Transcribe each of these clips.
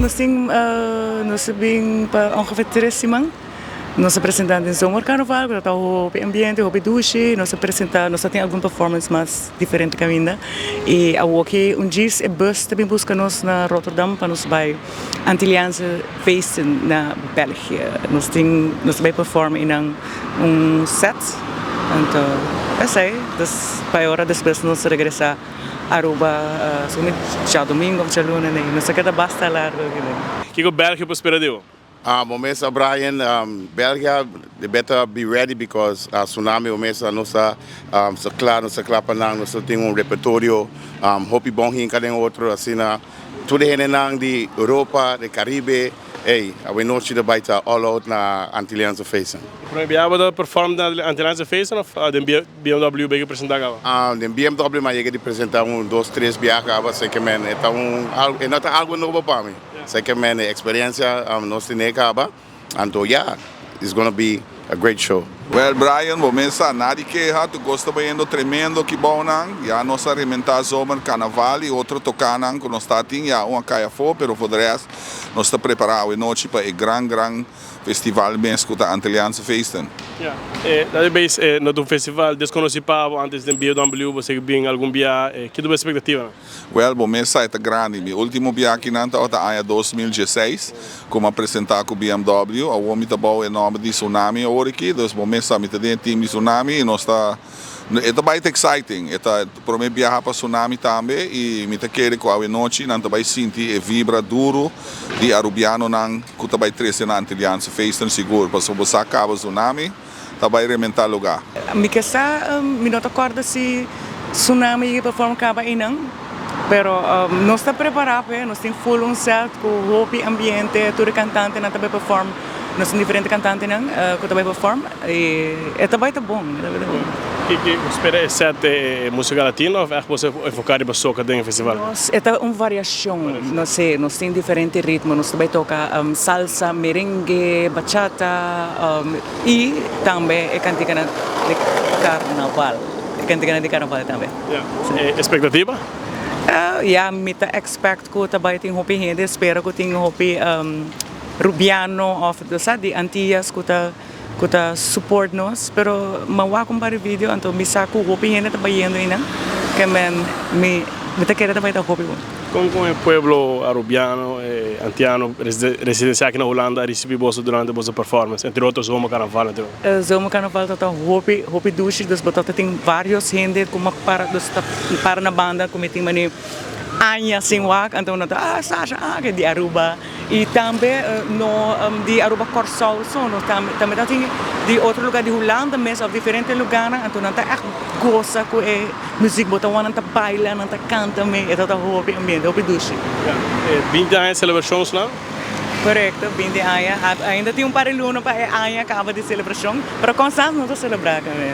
Nos tin nos a bin pa ongeveer tres siman. Nos a presenta den zomercarnaval ku ta hopi ambiente, hopi dushi. Nos a presenta, nos a tin algun performance mas diferente kaminda. I awoki un djis e bus ta bin buska nos na Rotterdam pa nos bai Antilliaanse Feesten na België. Nos tin, nos ta bai perform einan un set. Anto esei, dus pa e ora despues nos regresa Aruba segun mi djadomingo of djaluna nei. Nos ta keda basta largo aki den. Kiko België por spera di bo? Bo mesa Brian, Belgia they better be ready because Tsunami bo mesa nos ta sa kla, nos ta kla pa nan, nos ta tin un repertorio hopi bon hinka den otro asina tur e hendenan di Europa, di Caribe, ey awenochi ta bai ta all out na Antilliaanse Feesten. E prome biaha bo ta perform den Antilliaanse Feesten of den BMW bo yega presenta caba? Den BMW mi a yega di presenta un dos tres biaha caba, así ke men e ta un e no ta algo nobo pa mi. Sa ke men e experiencia nos tene caba, anto ya, it's gonna be a great show. Well Brian, bo mes sa, nadi keha, tur cos ta bayendo tremendo ki bounan, ya nos a rementa zomer carnaval y otro tocanan cu nos ta tin, ya un a cay afo, pero for de rest nos ta prepara awe nochi pa e gran gran Festival mes ku ta Antilliaanse Feesten. Ya, e ta bes e no ta un festival deskonosí pa bo, antes den BMW bo segi bin algun bia, ki ta bo espektativanan? Wèl, bo mes sa e ta grandi. Mi último bia akinan tabata aña 2016 ku mi a presentá ku BMW. Awor mi ta bou e nòmber di Tsunami awor aki, dus bo mes sa mi ta den e team di Tsunami i nos ta e ta bai ta exciting. E ta promé biaha pa Tsunami tambe i mi ta kere ku awe nochi nan ta bai sinti e vibra duru di Arubianonan ku ta bai trese na Antilliaanse Feesten sigur, pasobra bo sa kaba Tsunami ta bai rementá lugá. Mi ke sa, mi no ta kòrda si Tsunami yega perform kaba einan, pero nos ta prepará p'e, nos tin full un set ku hopi ambiente, tur e kantantenan ta bai perform, nos tin diferente kantantenan ku ta bai perform i e ta bai ta bon, e ta bai ta bon. Kiko bo spera e set e músika latino òf ègt bo sa enfoká riba soca den e festival? Nos e ta un variashon, no se, nos tin diferente ritmo, nos ta bai toka salsa, merengue, bachata i tambe e kantikanan di karnaval, e kantikanan di karnaval tambe. Ya, e espektativa? Ya, mi ta expect ku ta bai tin hopi hende, spera ku tin hopi Rubiano of sa di Antillas ku ta ku ta support nos pero mi a wak un par di video anto mi sa ku hopi hende ta bayendo einan ke men mi mi ta kere ta bai ta hopi bon. Kon kon e pueblo Arubiano e Antiano residencia aki na Hulanda a ricibi boso durante boso performance entre otro Zomer Carnaval entre otro? Zomer Carnaval ta ta hopi hopi dushi dus bo ta tin varios hende ku para dus ta para na banda ku mi tin mane aña sin wak anto nan ta ah Sasha ah di Aruba. Y tambe no di Aruba Corsou so, nos tambe ta tin di otro lugar di Hulanda mes of diferente lugarnan, anto nan ta echt goza cu e muziek, bo ta wou nan ta baila, nan ta canta mee, e ta ta hopi ambiente, hopi dushi. Ya, e binti aña celebracion snan? Correcto, binti aña, ainda tin un par di luna pa e aña caba di celebracion, pero constant nos ta celebra tambe.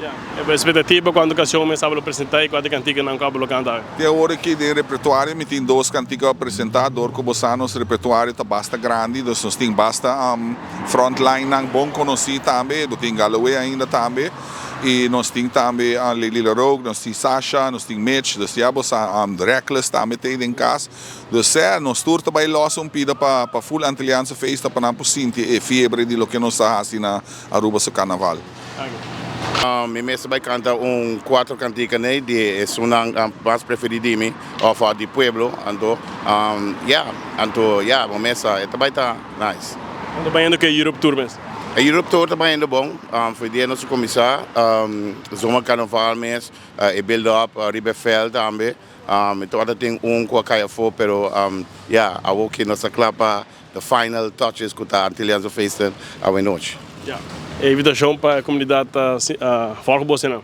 Ya, e bo expectativa cuanto cancion mes abo lo presenta y cuanto canticanan cu abo lo canta awe? Te awor aki den repertuario mi tin dos kantika pa presenta, dor ku bo sa nos repertuario ta basta grandi, dus nos tin basta frontlinenan bon konosí tambe, bo tin Galloway ainda tambe, i nos tin tambe Lily La Roque, nos tin Sasha, nos tin Mitch, dus ya bo sa Reckless tambe ta ei den kas, dus sè nos tur ta bai lòs un pida pa pa full Antilliaanse feest pa nan por sinti e fiebre di loke nos ta hasi na Aruba su karnaval. Mi mester bai canta un cuatro cantica nei di esunnan mas preferi di mi of di pueblo anto ya anto ya bo mes sa e ta bai ta nice. Nan ta bayendo ke Europe tour mes? E Europe tour ta bayendo bon for dia nos a cuminsa zomer carnaval mes e build up riba e veld tambe mi tabata tin un cu a cay afo pero ya awo ki nos ta cla pa The final touches cu ta Antilliaanse Feesten awe nochi. Ya. E invitacion pa e comunidad ta volg bo esnan.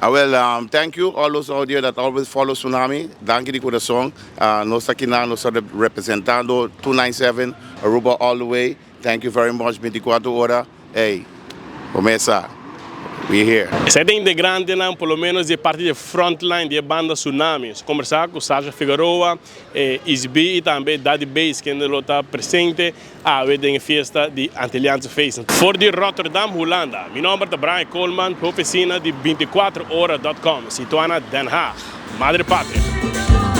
Awel, thank you all those out there that always follow Tsunami. Danki di curason. Nos ta kinan, nos ta representando 297 Aruba all the way. Thank you very much. 24 ora. Ey, bo mesa, we here. Esei ta integrantenan por lo menos di e parti di e frontline di e banda Tsunami. Nos a kombersá ku Sasha Figueroa, Easy B i tambe Daddy Bass kende lo ta presente awe den e fiesta di Antilliaanse Feesten. For di Rotterdam, Hulanda, mi nomber ta Brian Koolman pa ofisina di 24ora dot com, situá na Den Haag, Madre Patria.